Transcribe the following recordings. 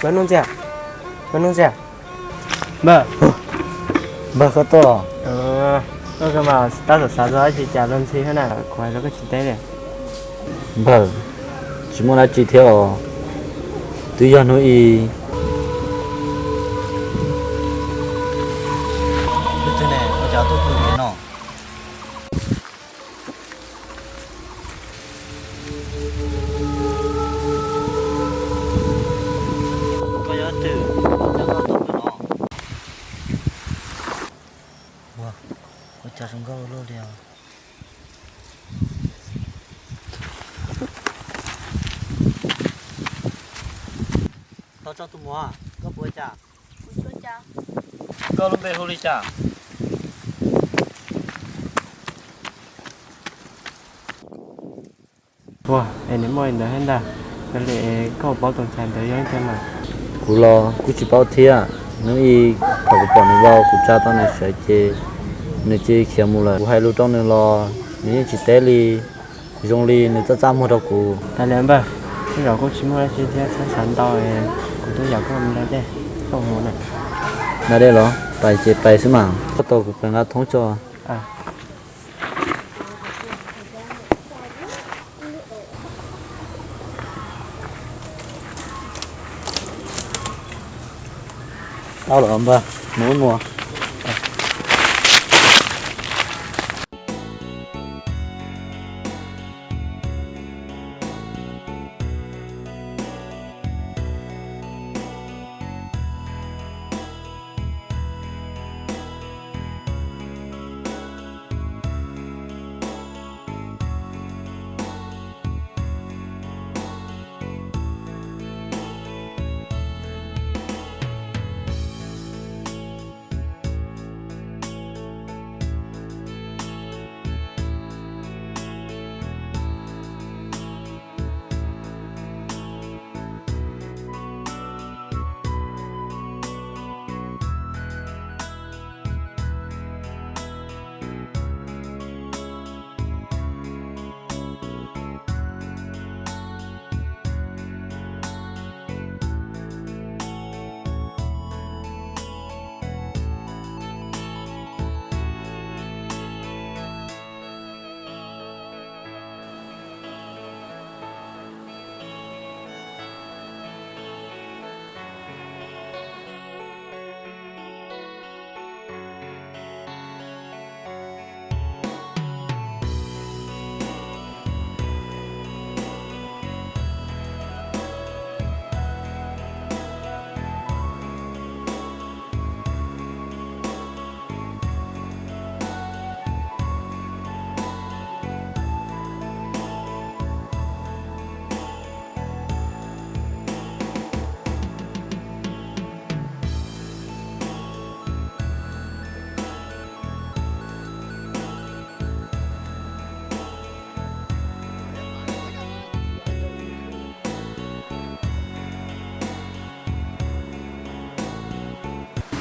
Koj Nuj Ntxiag, koj Nuj Ntxiag. Npawg, npawg koj tuaj. Koj mas tab tom xav txog dab tsi cas luag ntxhi thiab na, kuv hais rau koj tsis teb li. Npawg, tsis muaj dab tsi thiab os. Twb yog hnub ib. Tus twg ne, ua cas tuaj pw ntev no? Koj yog twg, koj tuaj pw no? Ua, ua cas zoo nkauj ua luaj li os. Tau tso tus muam, koj puas cas? Koj lub npe hu li cas? Ua, es nws muaj li ntawd thiab ntag. Yog li koj paub tus ntxhais ntawd yog leej twg mas? Kuv los kuj tsis paub thiab. Hnub ib thaum kuv pom nws los kuv tsa tau nws sawv ces nws cia li khiav mus lawm. Kuv hais lus rau nws los nws yeej tsis teb li. Zoo li nws txaj txaj muag rau kuv. Tas li npawg, tej zaum kuj tsis muaj dab tsi thiab, txhob xav ntau, kuv twb yaum koj mus da dej, koj mus na. Da dej los? Pais ces pais xwb mas, koj tos kuv pais nqa thoob tso. Tau lawm npawg, mus mus.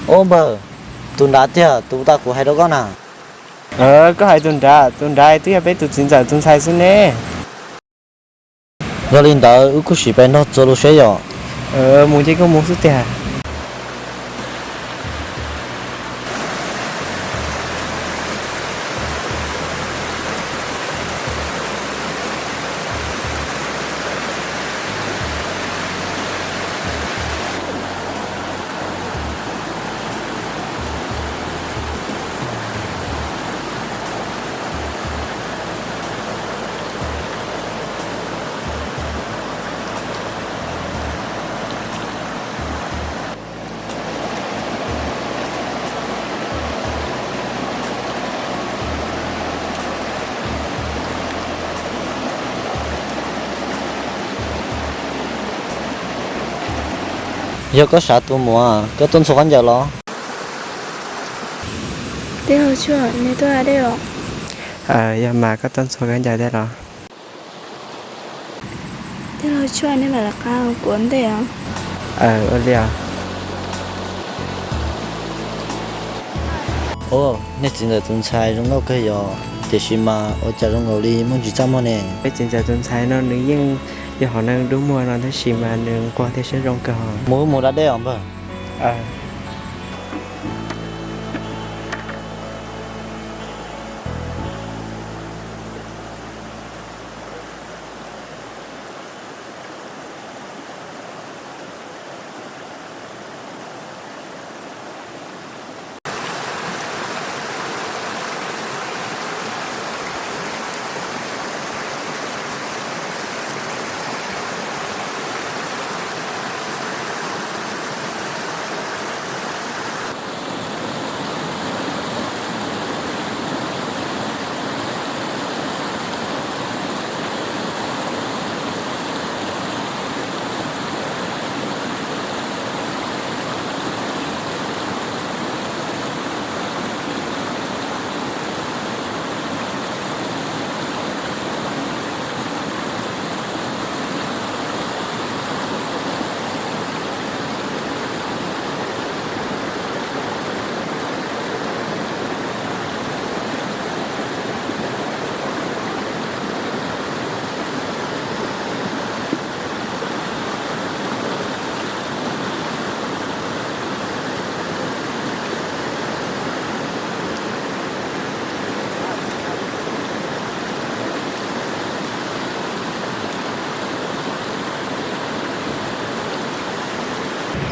Ub npawg, tus nrad tiag, tus uas kuv hais rau koj na. Koj hais tus nrad, tus nrad twb yog peb tus txiv ntxawm tus ntxhais xwb ne. Yog li ntawd wb kuj sim pais nrog txuas lus seb yom. Mus ces koj mus xwb tiag. Yog koj sav tus muam, koj tuaj ntxhua khaub ncaws los? Tij laug Tshuaj, neb tuaj da dej los? Yog mas, koj tuaj ntxhua khaub ncaws dej los? Tij laug Tshuaj, neb mam lawv qab kuv ua ntej os. Ua li os. Ua, nej txiv ntxawm tus ntxhais zoo nkauj kawg yom, tiam sis mas ua cas zoo nkaus li muaj ntsis txaj muag ne? Peb txiv ntxawm tus ntxhais no nws yeej yog hom neeg dub muag no tab sis mas nws nquag thiab siab zoo kawg. Mus, mus da dej os npawg.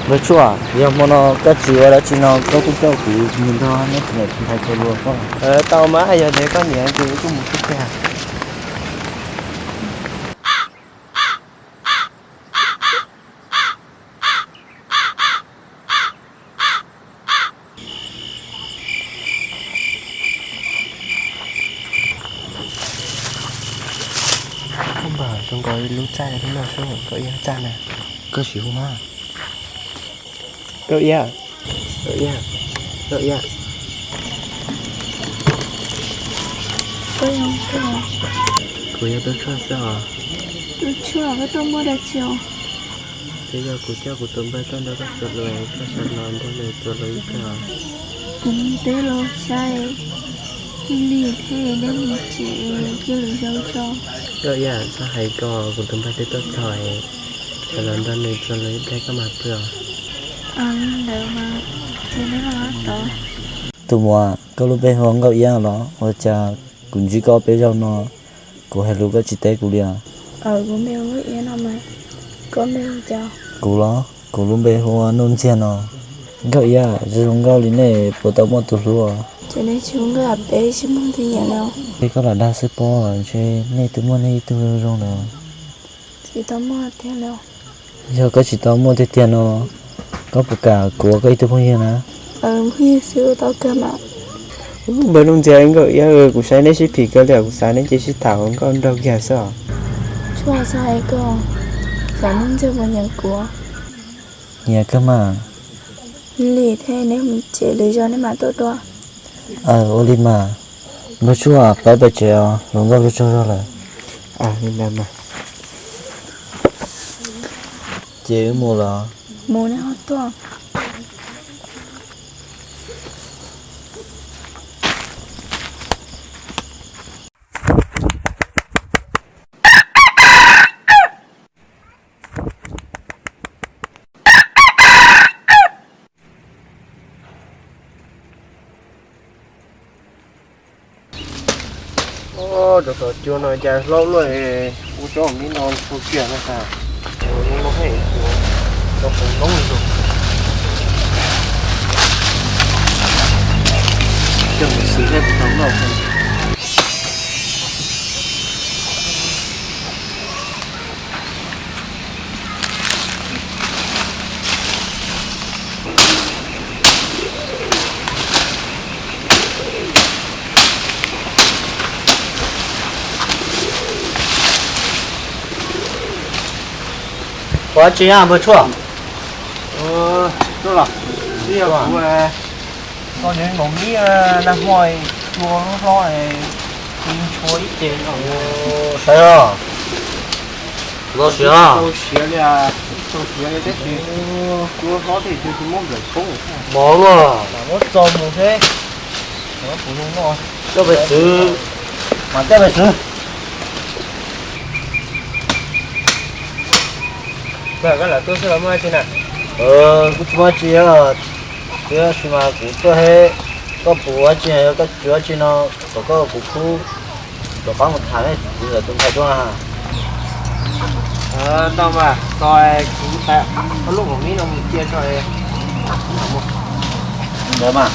Npawg Tshuaj, yog hmo no koj tsis ua dab tsi no koj kuj coj kuv mus nrog nej tus niam tus ntxhais txuas lus pob. Tau mas, yog tias koj nyiam ces wb kuj mus xwb tiag. Npawg, zoo nkaus li lub txaj no xwb, Nkauj Iab txaj na. Koj sim hu mas. Nkauj Iab, Nkauj Iab, Nkauj Iab. Kuv yog Tub Tshuaj xwb os. Tub Tshuaj, koj tuaj muaj dab tsi os? Twb yog kuv coj kuv tus npawg tuaj nrog koj txuas lus, koj xav los nrog nws txuas lus ib pliag os? Kuv mus teb los saib lig thiab, neb mus tsev cia lwm zaus tso. Nkauj Iab, txhob hais ko, kuv tus npawg twb tuaj txog, xav los nrog nws txuas lus ib pliag koj mam pw os. Tus muam, koj lub npe hu ua Nkauj Iab los? Ua cas kuv ntsib koj peb zaug no, kuv hais lus koj tsis teb kuv li os? Kuv los, kuv lub npe hu ua Nuj Ntxiag no. Nkauj Iab, zoo zoo nkauj li nej puas tau muaj tus hlub? Ces nej tsis hu Nkauj Iab, peb tsis muaj tus nyiam li. Peb koj lam dag xwb pob, ntshe nej twb muaj nej ib tug zoo zoo lawm. Yog koj tsis tau muaj tiag tiag no, koj puas kam kuv ua koj ib tug phooj ywg na? Phooj ywg xwb ua tau kawg mas. Npawg Nuj Ntxiag, Nkauj Iab, kuv saib neb sib phim kawg li os, kuv xav neb cia sib tham ua nkauj nraug kiag xwb os. Tsuas xav hais koj, xav Nuj Ntxiag puas nyiam kuv? Nyiam kawg mas. Li thiab, neb mus tsev, lwm zaus neb mam tuaj dua. Ua li mas. Npawg Tshuaj, peb pem tsev os, hluas nkauj lug tsaug zog lawm. Ces wb mus los? Mus, neb ho tuaj. Rau tom cua no cas hlaub luaj, ua tsob me no tau kiag na has. Ua lub noob he, ua tsob noob zoo. Coj mus xwb thiab kuv tau noj. Ua tsi a npawg Tshuaj? Kuv, kuv, kuv nkaus mib nag hmo cua hlob hlob, kuv yeej tshua ib ce no. Saib os, tau siav, tau siav li, tau siav li tab sis cua hlob thiaj tsis muab nplawm koob mov luaj. Muab txo mus seb, kuv no coj pes xwb, mas coj pes xwb. Koj lam tuaj xwb los muaj dab tsi na? Kuv tsis muaj dab tsi os, tab sis mas kuv tuaj seb koj puas ua dab tsi, yog koj tsis ua dab tsi no kom koj ua kuv khub, rov qab mus tham nej tus ntxhais tuaj na. Tau mas, tau, kuv tau ob lub nkaus mib no mus cia tso. Ntawd mas.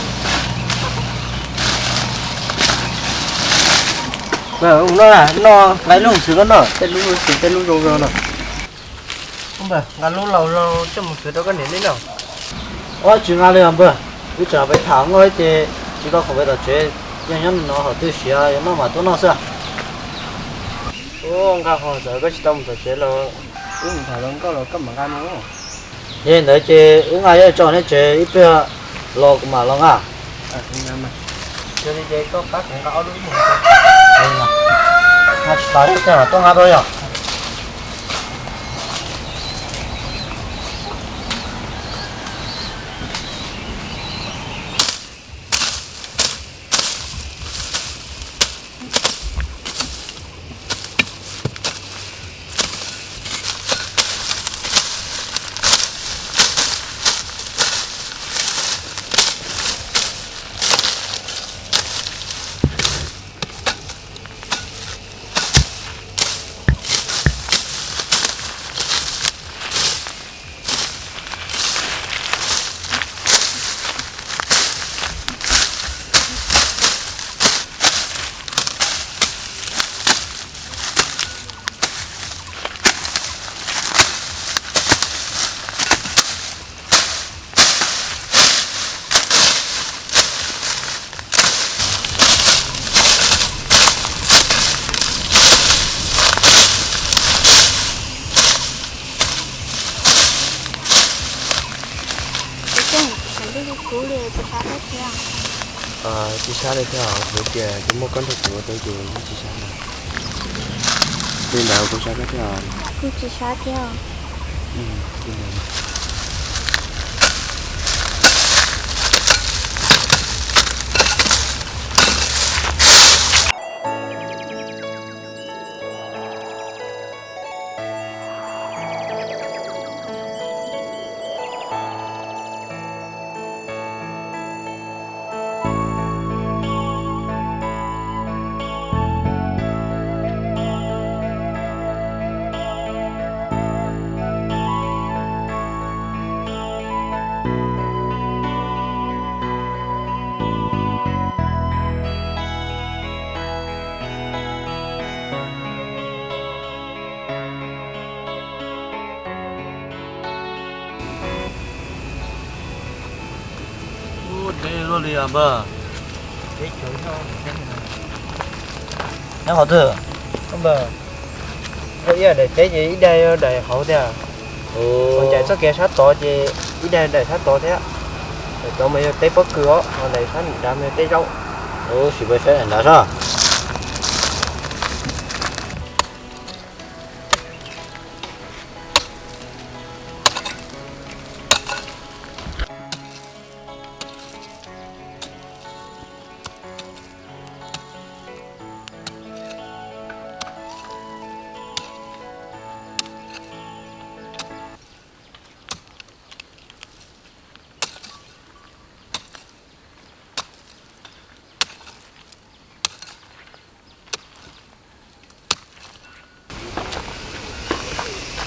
Noj, noj nqaij lub xwb koj noj, tej lub xwb tej lub zoo zoo no. Nqa lub laus zoo coj mus xwb rau koj niam nej noj. Ua tsis nqa li os npawg, wb tseem pem tham nkauj ces tsis tau khoom pem tom tsev, yog nyob no hom twg siav yuav noj mas tuaj noj xwb. Ua nqa ho txawm koj tsis tau mus tom tsev los wb mus tham los nkauj los koj mam nqa mus. Yog li ntawd ces wb nqa coj tso nej tsev ib pliag los kuv mam los nqa. Yog li ces koj pab kuv nqa ob lub ib mus. Nqa tsis tas li tej mam tuaj nqa rau yog. Tsis sab li thiab, kuv tias kuv muaj koj nrog kuv ua tau ces yeej tsis sab na. Li ntawd kuv sab koj thiab. Kuv tsis sab thiab. Ub, deb luaj li os npawg. Nyob qhov twg? Npawg, ib daim teb ces ib daim yog daim hauv tiag. Ua cas txoj kev sab tod ces ib daim daim sab tod thiab. Daim tod mas yog teb pob kws os, ho daim sab nram mas yog teb zaub. Sim peb saib daim nrad soj.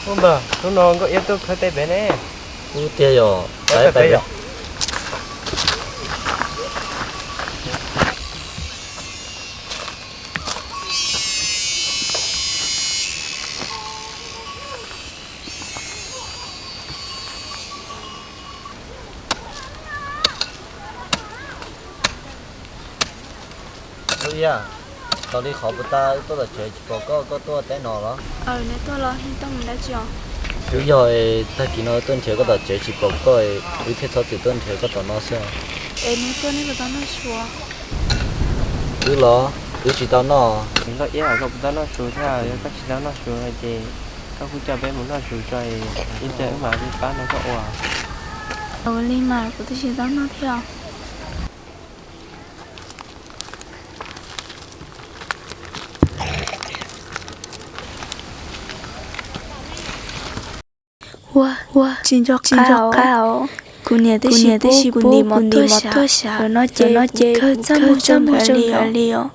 Ub npawg, hnub no Nkauj Iab tuaj khawb teb pem ne. Ub tiag yog, peb pem yom. Nkauj Iab, tau li qhov puas tas wb tuaj tom tsev tsis pom koj, koj tuaj teb no los? Neb tuaj los tuaj mus dab tsi os? Twb yog tag kis no tuaj nrhiav koj tom tsev tsis pom koj, wb thiaj txhob txwm tuaj nrhiav koj tom no xwb. Es neb tuaj neb puas tau noj su? Wb los wb tsis tau noj. Nkauj Iab, koj puas tau noj su thiab? Yog koj tsis tau noj su no ces koj kuj coj peb mus noj su tso, ib pliag wb mam li pab nrog koj ua. Ua li mas kuv twb tsis tau noj thiab. Ua, tsis nco qab os. Kuv niam tib si pub kuv ntim mov tuaj xyav, no ces kuv khaws txaj muag zoo nkaus li os.